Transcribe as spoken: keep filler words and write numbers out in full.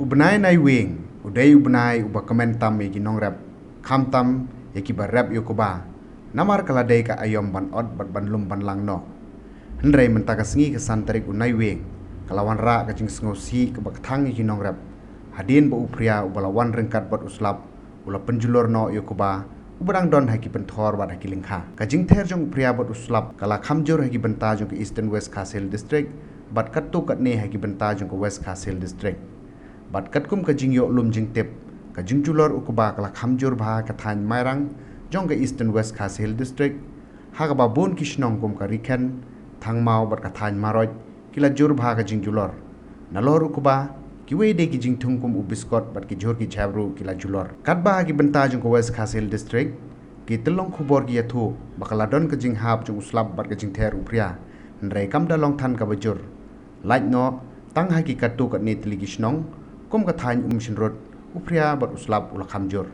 U bnai Naiwieng u dei u bnai uba kmen tam ïa ki nongrep, khamtam ïa kiba rep ïa u kba, namar ka la dei ka aïom ban ot bad ban lum ban lang noh. Hynrei mynta ka sngi ka san tarik u Naiwieng, ka la wanrah ka jingsngewsih kaba kthang ïa ki nongrep, hadien ba u Phria uba la wan ryngkat bad u slap u la pynjulor noh ïa u kba uba dang don ha ki pynthor bad ha ki lyngkha. Ka jingther jong u Phria bad u slap ka la kham jur ha ki bynta jong ka Eastern West Khasi Hills District bad katto katne ha ki bynta jong ka West Khasi Hills District. Bad katkum ka jingïoh lum jingtip, ka jingjulor u kba ka la kham jur bha ha ka thaiñ Mairang jong ka Eastern West Khasi Hills District, ha kaba bun ki shnong kum ka Rikhen, Thangmaw bad ka thaiñ Maroj ki la jur bha ka jingjulor. Nalor u kba, kiwei de ki jingthung kum u biskot bad ki jhur ki jhep ruh ki la julor. Katba ha ki bynta jong ka West Khasi Hills District, ki tyllong khubor ki ïathuh ba ka la don ka jinghap jong u slap bad ka jingther u Phria, hynrei kam da long than kaba jur. Lait noh, tang ha ki katto katne tylli ki shnong kum ka thaiñ Umshynrut, u Phria bad u slap u la kham jur.